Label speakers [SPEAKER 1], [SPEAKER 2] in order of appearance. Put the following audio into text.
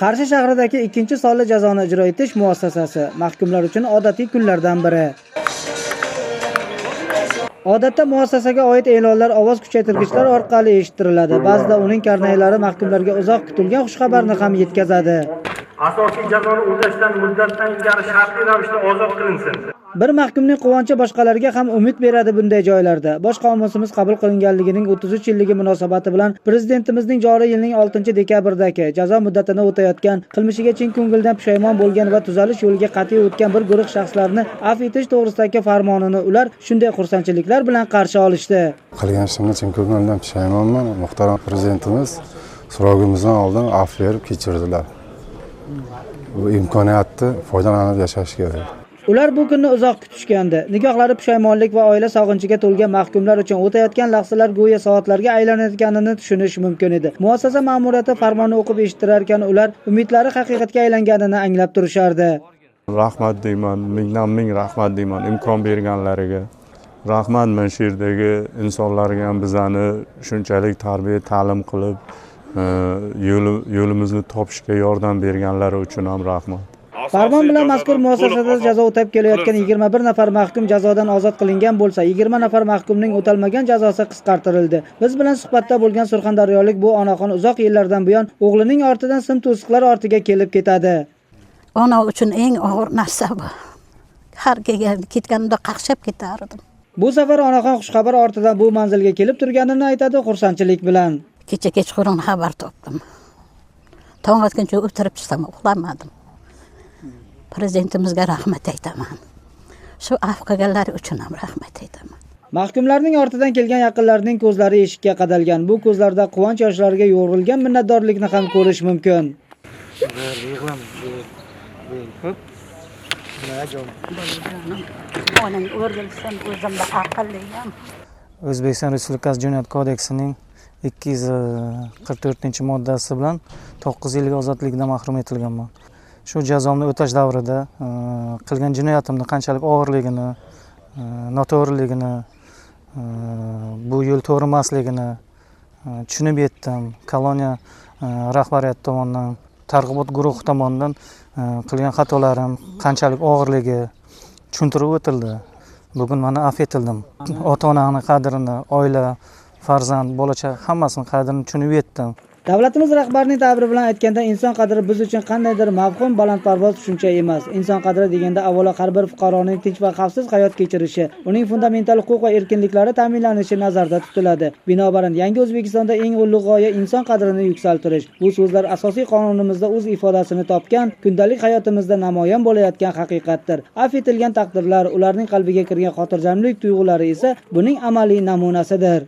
[SPEAKER 1] Qarshi shahridagi 2-sonli jazoni ijro etish muassasasi mahkumlar uchun odatiy kunlardan biri. Odatda muassasaga oid e'lonlar ovoz kuchaytirgichlar orqali eshittiriladi. Ba'zida uning karnaylari mahkumlarga uzoq kutilgan xushxabarni ham yetkazadi.
[SPEAKER 2] Asosiy jazoni o'tashdan muddatdan ilgari shartli ravishda ozod qilinsin.
[SPEAKER 1] Bir mahkumning quvonchi boshqalarga ham umid beradi bunday joylarda. Bosh qomusimiz qabul qilinganligining 33 yilligi munosabati bilan prezidentimizning joriy yilning 6-dekabrdagi jazo muddatini o'tayotgan, qilmishiga chin ko'ngildan pushaymon bo'lgan va tuzalish yo'liga qat'iy o'tgan bir guruh shaxslarni afv etish to'g'risidagi farmonini ular shunday xursandchiliklar bilan qarshi olishdi.
[SPEAKER 3] Qilgan ishimga chin ko'ngildan pushaymonman. Muhtaram prezidentimiz so'rog'imizdan oldin afv berib kechirdilar. Bu imkoniyatni foydalanib yashash kerak.
[SPEAKER 1] Ular bu kunni uzoq kutishgandi. Nigohlari pushaymonlik va oila sog'inchiga to'lgan mahkumlar uchun o'tayotgan lahzalar go'yo soatlarga aylanayotganini tushunish mumkin edi. Muassasa ma'muriyati farmonni o'qib eshittirar ekan, ular umidlari haqiqatga aylanganini anglab turishardi.
[SPEAKER 4] Rahmat deyman, mingdan ming rahmat deyman imkon berganlariga. Rahmat mana shu yerdagi insonlarga ham bizani shunchalik tarbiya, ta'lim qilib, yo'limizni topishga yordam berganlari uchun ham rahmat.
[SPEAKER 1] Farmon bilan mazkur muassasada jazo o'tab kelayotgan 21 nafar mahkum jazodan ozod qilingan bo'lsa, 20 nafar mahkumning o'talmagan jazosi qisqartirildi. Biz bilan suhbatda bo'lgan surxondaryolik bu onaxon uzoq yillardan buyon o'g'lining ortidan sim to'siqlar ortiga kelib ketadi.
[SPEAKER 5] Ona uchun eng og'ir narsa bu. Har ketganimda qaqshab ketardim.
[SPEAKER 1] Bu safar onaxon xushxabar ortidan bu manzilga kelib turganini aytadi xursandchilik bilan.
[SPEAKER 5] Kecha kechqurun xabar topdim. Tong otguncha o'tirib chiqsam uxlamadim. Prezidentimizga rahmat aytaman. Shu afv qilganlari uchun ham rahmat aytaman.
[SPEAKER 1] Mahkumlarning ortidan kelgan yaqinlarning ko'zlari eshikka qadalgan. Bu ko'zlarda quvonch yoshlariga yo'g'rilgan minnatdorlikni ham ko'rish mumkin.
[SPEAKER 5] Onang o'rgilsin, o'zimda aqlliyam.
[SPEAKER 6] O'zbekiston Respublikasi Jinoyat kodeksining 244-moddasi bilan 9 yilga ozodlikdan mahrum etilganman. Shu jazomni o'tash davrida qilgan jinoyatimni qanchalik og'irligini, noto'g'riligini, bu yo'l to'g'ri emasligini tushunib yetdim. Koloniya rahbariyati tomonidan, targ'ibot guruhi tomonidan qilgan xatolarim qanchalik og'irligi tushuntirib o'tildi. Bugun mana afv etildim. Ota-onani qadrini, oila, farzand, bola-chaqa hammasini qadrini tushunib yetdim.
[SPEAKER 1] Davlatimiz rahbarining ta'biri bilan aytganda, inson qadri biz uchun qandaydir mavhum, balandparvoz tushuncha emas. Inson qadri deganda avvalo har bir fuqaroning tinch va xavfsiz hayot kechirishi, uning fundamental huquq va erkinliklari ta'minlanishi nazarda tutiladi. Binobarin, yangi O'zbekistonda eng ulug' g'oya inson qadrini yuksaltirish. Bu so'zlar asosiy qonunimizda o'z ifodasini topgan, kundalik hayotimizda namoyon bo'layotgan haqiqatdir. Afv etilgan taqdirlar, ularning qalbiga kirgan xotirjamlik tuyg'ulari esa buning amaliy namunasidir.